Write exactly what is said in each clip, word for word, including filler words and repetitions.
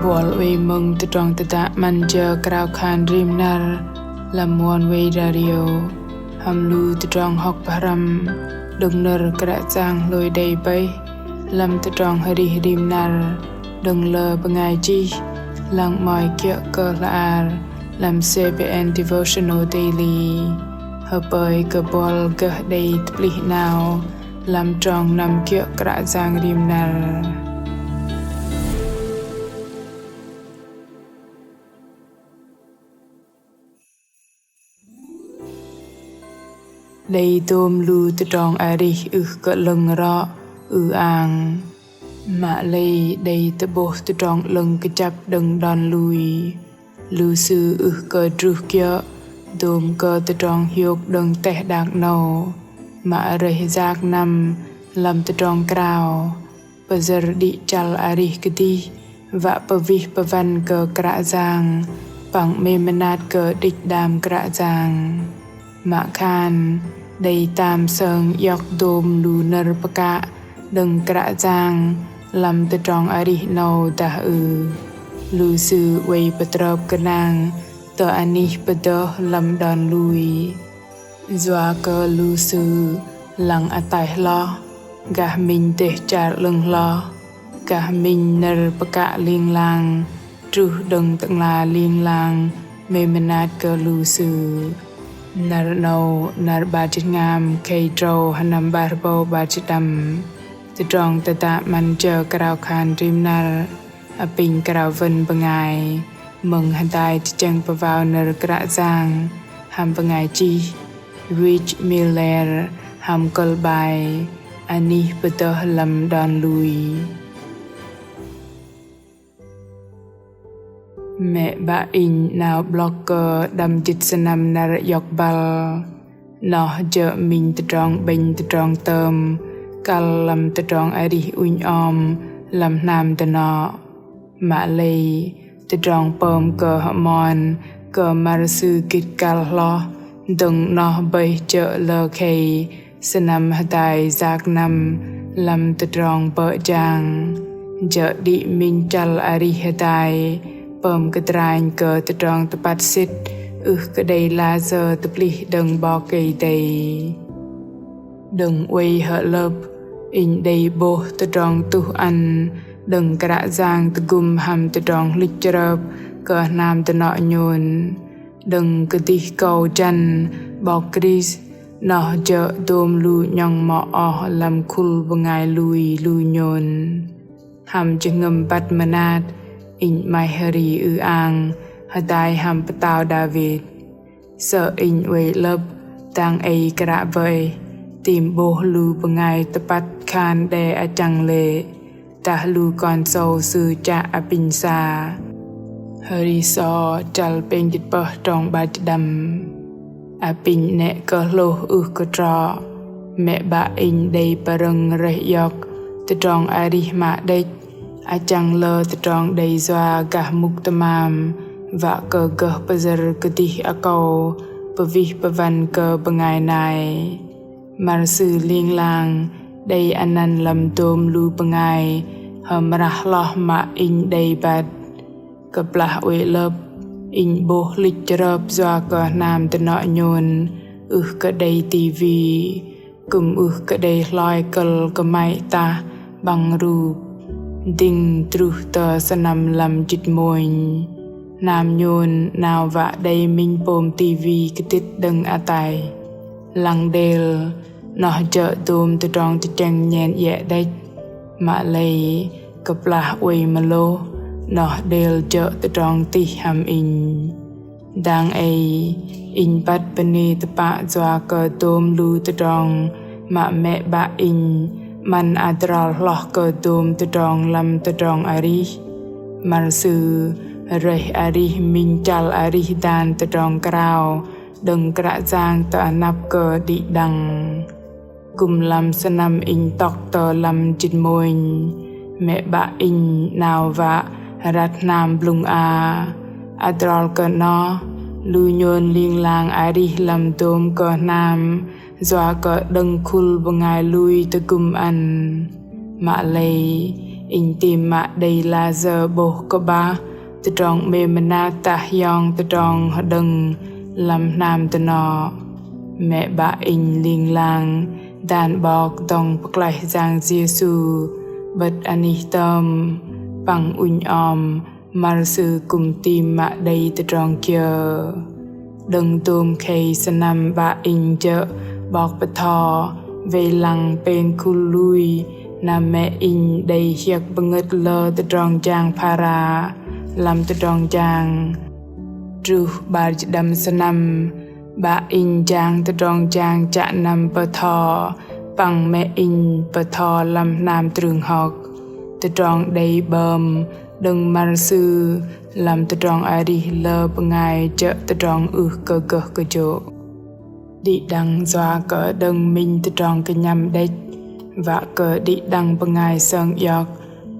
Buăl oei mơ̆ng tơdrong tơdă 'Măn jơ krao khan rim năr lăm Oneway Radio hăm lu tơdrong hŏk pơhrăm đơ̆ng nơ̆r Kră Yang hlôi đei bơih lăm tơdrong arih rim năr đơ̆ng lơ bơngai chih, lăng 'mơ̆i kiơ̆ kơ hla bơar lăm CBN Devotional Daily. Hơpơi kơ buăl gơh đei tơplih 'nao lăm trong năm kiơ̆ Kră Yang rim năr. Đei dôm lu tơdrong arih ưh kơ 'lơ̆ng rŏ ư-ang. Mă lei đei tơ'bôh tơdrong 'lơ̆ng kơjăp đơ̆ng đon lui. Lu sư ưh kơ druh kiơ̆ dôm kơ tơdrong hiôk đơ̆ng teh đak 'nâu, mă rơih yak năm lăm tơdrong krao, pơyơ̆r đĭ chăl arih kơdih, wă pơwih pơwăn kơ Kră Yang, păng 'mêm mơnat kơ đĭch đam Kră Yang. Mă khan đei tam sơng iŏk dôm lu nơ̆r pơkă đơ̆ng Kră Yang lăm tơdrong arih 'nâu dah ưh? Lu sư oei pơtrơp gơnang tơ anih pơdơh lăm đon lui. Yua kơ lu sư lăng ataih hloh, gah minh dêh char 'lơ̆ng hloh, gah minh nơ̆r pơkă ling lang, truh đơ̆ng Tơ'ngla ling lang 'mêm mơnat kơ lu sư. Năr 'nâu, năr 'bar jĭt tơhngam, khei tơdrâu, sơnăm 'bar rơbâu 'bar jĭt pơđăm. Tơdrong tơdă 'Măn jơ krao khan rim năr apinh krao wơ̆n bơngai mơ̆ng hơdai tơchĕng pơwao nơ̆r Kră Yang hăm bơngai chih Rich Miller hăm kơ̆l bai Anih pơdơh lăm đon lui. Mĕ 'bă inh 'nao 'blŏk kơ đăm jĭt sơnăm năr iŏk băl. Noh jơ̆ minh tơdrong 'bĕnh tơdrong tơm kăl lăm tơdrong arih ŭnh om lăm hnam dơnŏ. Mă lei tơdrong pơm kơ hơmon kơ mar sư gĭt kăl hloh dơ̆ng noh bơih jơ̆ lơ khei sơnăm hơdai yak năm lăm tơdrong bơ̆ jang. Jơ̆ đĭ minh chăl arih hơdai pơm kơdranh kơ tơdrong tơpăt sĭt ưh kơ đei layơ tơplih đơ̆ng 'Bok Kei-Dei. Đơ̆ng oei hơ'lơ̆p inh đei 'bôh tơdrong tuh ăn đơ̆ng Kră Yang tơgŭm hăm tơdrong hlĭch chrơp kơ hnam dơnŏ nhôn. Đơ̆ng kơdih kâu jăn 'Bok Krist noh jơ̆ dôm lu 'nhŏng mŏ oh lăm khul bơngai lui lu nhôn. Hăm jơhngơ̆m băt mơnat inh 'maih hri ư-ang hơdai hăm pơtao Đavit. Sơ̆ inh oei 'lơ̆p dang ei kră bơih, tam 'bôh lu bơngai tơpăt khan đe achăng lê̆ dah lu kon sâu sư chă apinh sa. Hri sô̆ chăl pêng jĭt pơh trong 'bar jĭt đăm. Apinh 'nĕ kơ hlôh ưh kơ trŏ, mĕ 'bă inh đei pơrơ̆ng rơih iŏk tơdrong arih mă đĕch, achăng lơ tơdrong đei yua gah mŭk tơmam, wă kơ gơh pơyơ̆r kơdih akâu pơwih pơwăn kơ bơngai nai. Mar sư ling lang đei anăn lăm dôm lu bơngai hơmrah hloh mă inh đei băt. Kơplah oei 'lơ̆p, inh 'bôh hlĭch chrơp yua kơ hnam dơnŏ nhôn ưh kơ đei tivi, kư̆m ưh kơ đei hloi kơ̆l kơmăy tah 'băng rup. Dĭng truh tơ sơnăm lăm jĭt mônh, hnam nhôn 'nao wă đei minh pôm tivi kơtĭt đơ̆ng ataih. Lăng đêl, noh jơ̆ dôm tơdrong tơchĕng nhen iĕ đĕch. Mă lei kơplah oei mơlôh, noh đêl jơ̆ tơdrong tih hăm inh. Dang ei, inh băt bơnê tơpă yua kơ dôm lu tơdrong mă mĕ 'bă inh 'măn adrol hloh kơ dôm tơdrong lăm tơdrong arih. Mar sư rơih arih minh chăl arih dan tơdrong krao đơ̆ng Kră Yang tơ anăp kơ đĭ đăng. Kư̆m lăm sơnăm inh tŏk tơ lăm jĭt mônh, mĕ 'bă inh 'nao wă răt hnam blŭng a. Adrol kơ noh, lu nhôn ling lang arih lăm dôm kơ hnam, yua kơ đơ̆ng khul bơngai lui tơgŭm ăn. Mă lei, Inh tam mă đei layơ 'bôh kơ'bah tơdrong 'mêm mơnat dah hiong tơdrong hơđơ̆ng lăm hnam dơnŏ. Mĕ 'Bă inh ling lang dan 'Bok dŏng pơklaih Yang Yêsu 'bơ̆t anih tơm păng ŭnh om măr Sư kư̆m tam mă đei tơdrong kiơ. Đơ̆ng dôm khei sơnăm 'Bă inh jơ̆ 'bok bơtho wei lăng pêng khul lui, na mĕ inh đei hiơ̆k pơngơ̆t lơ tơdrong jang phara lăm tơdrong jang. Truh 'bar jĭt đăm sơnăm, 'Bă inh jang tơdrong jang chă năm bơtho păng mĕ inh bơtho lăm hnam trưng hŏk. Tơdrong đei 'bơm đơ̆ng măr Sư lăm tơdrong arih lơ bơngai jơ̆ tơdrong ưh kơ gơh kơjô̆. Đĭ đăng yua kơ đơ̆ng minh tơdrong kơnhăm đĕch, wă kơ đĭ đăng bơngai sơng iŏk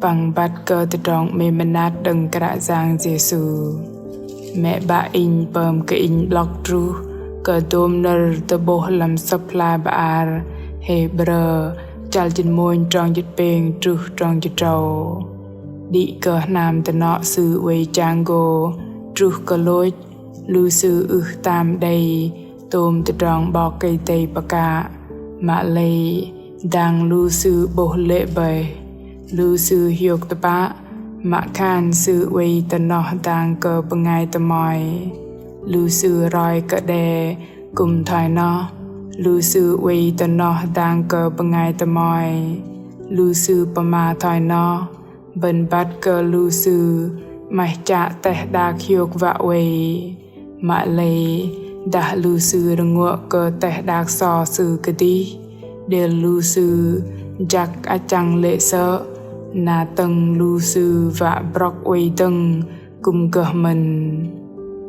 păng băt kơ tơdrong 'mêm mơnat đơ̆ng Kră Yang Yêsu. Mĕ 'Bă inh pơm kơ inh 'blŏk truh kơ dôm nơ̆r tơ'bôh lăm Sơ̆p hla bơar Hêbrơ chăl jĭt mônh trong jĭt pêng truh trong jĭt tơdrâu. Đĭ kơ hnam dơnŏ sư oei chang gô truh kơ lôch, lu sư ưh tam đei tôm tơdrong 'Bok Kei-Dei pơkă. Mă lei dang lu sư 'bôh lê̆ bơih, lu sư hiôk tơpă, mă khan sư oei tơ noh dang kơ bơngai tơmoi. Lu sư roi kơ đe kư̆m thoi noh, lu sư oei tơ noh dang kơ bơngai tơmoi. Lu sư pơma thoi noh, bơ̆n băt kơ lu sư 'maih chă teh đak hiôk wă oei. Mă lei dah lu sư rơnguô̆ kơ teh đak so sư kơdih, đêl lu sư jăk achăng lê̆ sơ̆, na tơ̆ng lu sư wă brŏk oei dơ̆ng kư̆m gơh mơ̆n.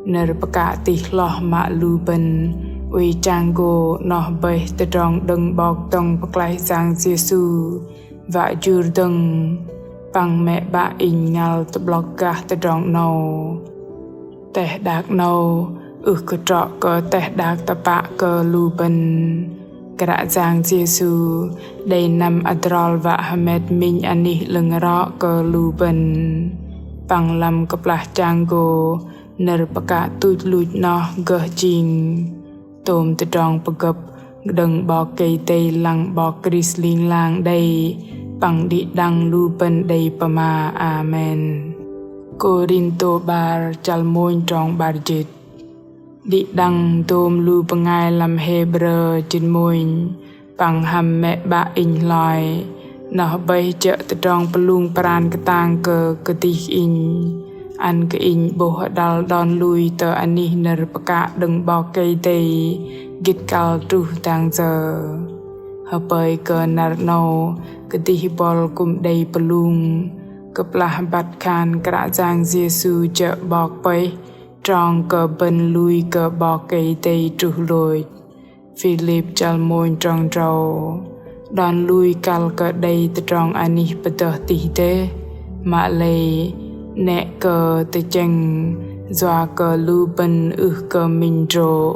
Nơ̆r pơkă tih hloh mă lu bơ̆n oei chang gô noh bơih tơdrong đơ̆ng 'Bok dŏng pơklaih Yang Yêsu wă jur dơ̆ng, păng mĕ 'Bă inh ngăl tơ'blŏk gah tơdrong 'nâu. Teh đak 'nâu ưh kơ trŏ kơ teh đak tơpă kơ lu bơ̆n. Kră Yang Yêsu đei năm adrol wă hơmet minh anih 'lơ̆ng rŏ kơ lu bơ̆n. Păng lăm kơplah chang gô nơ̆r pơkă tuch luch noh gơh jing. Tôm tơdrong pơgơ̆p đơ̆ng 'Bok Kei-Dei lăng 'Bok Krist ling lang đei păng đĭ đăng lu bơ̆n đei pơma. Amen. Kôrintô 'bar chăl mônh trong 'bar jĭt. Đĭ đăng dôm lu bơngai lăm Hêbrơ jĭt mônh păng hăm mĕ 'Bă inh hloi. Noh bơih jơ̆ tơdrong pơlung pran kơtang kơ kơdih inh. Ăn kơ inh 'bôh hơđăl đon lui tơ anih nơ̆r pơkă đơ̆ng 'Bok Kei-Dei gĭt kăl truh dang yơ. Hơpơi kơ năr 'nâu kơdih bŏl kư̆m đei pơlung. Kơplah băt khan Kră Yang Yêsu jơ̆ 'Bok pơih trong kơ bơ̆n lui kơ 'Bok Kei-Dei truh lôch. Philip chăl mônh trong tơdrâu. Đon lui kăl kơ đei tơdrong anih pơdơh tih dêh, mă lei 'nĕ kơ tơchĕng yua kơ lu bơ̆n ưh kơ minh hơdrô̆.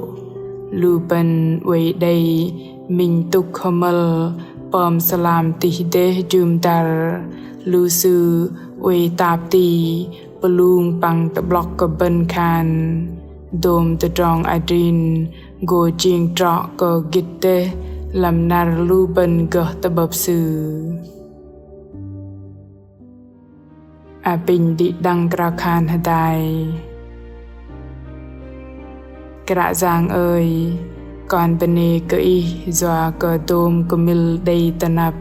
Lu bơ̆n oei đei minh tŭk hơmơl pơm sơlam tih dêh jŭm dăr, lu sư oei tap ti pơlung păng tơ'blŏk kơ bơ̆n khan. Dôm tơdrong adrin gô jing trŏ kơ gĭt dêh lăm năr lu bơ̆n gơh tơ'bơ̆p Sư. Apinh đĭ đăng krao khan hơdai. Kră Yang ơi, kon bơnê kơ Ih yua kơ dôm kơmil đei tơnăp,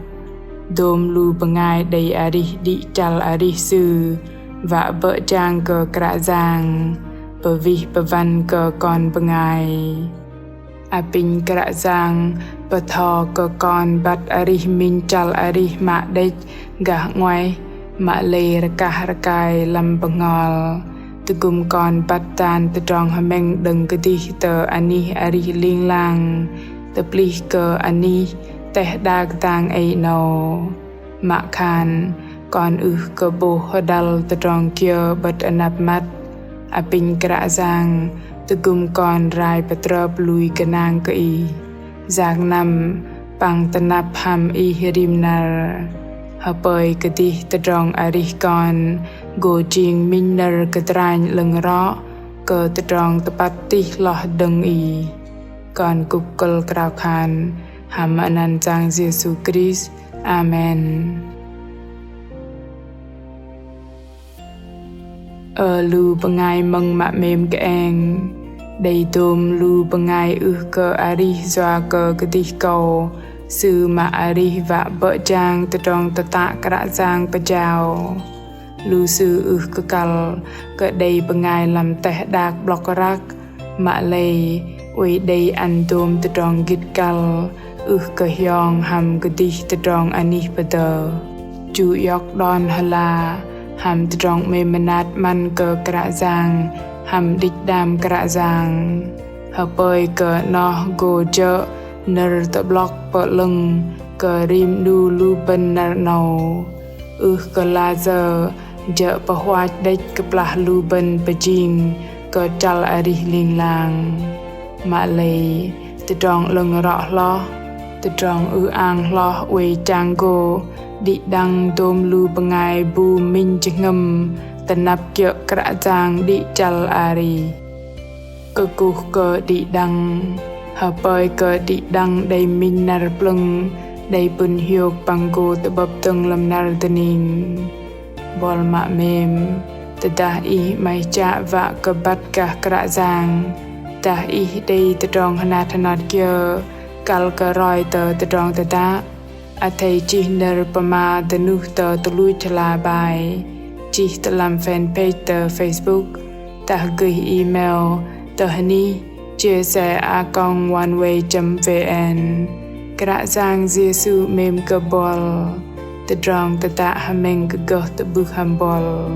dôm lu bơngai đei arih đĭ chăl arih sư, wă bơ̆ jang kơ Kră Yang pơwih pơwăn kơ kon bơngai. Apinh Kră Yang pơtho kơ kon băt arih minh chăl arih mă đĕch gah 'nguaih, mă lei rơkah rơkai lăm bơhngol. Tơgŭm kon băt dan tơdrong hơmĕng đơ̆ng kơdih tơ anih arih ling lang, tơplih kơ anih teh đak dang ei 'nâu. Mă khan kon ưh kơ 'bôh hơdăl tơdrong kiơ 'bơ̆t anăp măt. Apinh Kră Yang tơgŭm kon rai pơtrơp lui gơnang kơ Ih, yak năm păng tơnăp hăm Ih rim năr. Hơpơi kơdih tơdrong arih kon gô jing minh nơ̆r kơdranh 'lơ̆ng rŏ kơ tơdrong tơpăt tih hloh đơ̆ng Ih. Kon kŭp kơ̆l krao khan hăm anăn Yang Yêsu Krist. Amen. Ơ lu bơngai mơ̆ng mă 'mêm kơeng, đei dôm lu bơngai ưh kơ arih yua kơ kơdih kâu sư mă arih wă bơ̆ jang tơdrong tơtă Kră Yang pơjao. Lu sư ưh kơ kăl kơ đei bơngai lăm teh đak 'blŏk răk, mă lei oei đei ăn dôm tơdrong gĭt kăl ưh kơ hiong hăm kơdih tơdrong anih pơdơh. Chu iŏk đon hơla hăm tơdrong 'mêm mơnat 'măn kơ Kră Yang hăm đĭch đam Kră Yang. Hơpơi kơ 'noh gô jơ̆ nơ̆r tơ'blŏk pơ'lơ̆ng kơ rim 'nu lu bơ̆n năr 'nâu. Ưh kơ layơ jơ̆ pơhuach đĕch kơplah lu bơ̆n pơjing kơ chăl arih ling lang. Mă lei tơdrong 'lơ̆ng rŏ hloh, tơdrong ư-ang hloh oei chang gô đĭ đăng dôm lu bơngai bu minh jơhngơ̆m tơnăp kiơ̆ Kră Yang đĭ chăl arih. Kơkuh kơ đĭ đăng, hơpơi kơ đĭ đăng đei minh năr plơ̆ng, đei pŭn hiôk păng gô tơ'bơ̆p dơ̆ng lăm năr dơning. Buăl mă 'mêm, tơdah ih 'maih chă wă kơ băt gah Kră Yang, dah ih đei tơdrong hơnat hơnat kiơ kăl kơ roi tơ tơdrong tơdă, athei chih nơ̆r pơma dơnuh tơ tơluch hla bơar, chih tơ lăm fanpage tơ Facebook, dah gơih email tơ hơnih chia sẻ a còng oneway chấm vn. Kră Yang Yêsu 'mêm kơ buăl. Tơdrong tơdă hơmĕng kơ gơh tơ'bưh hăm buăl.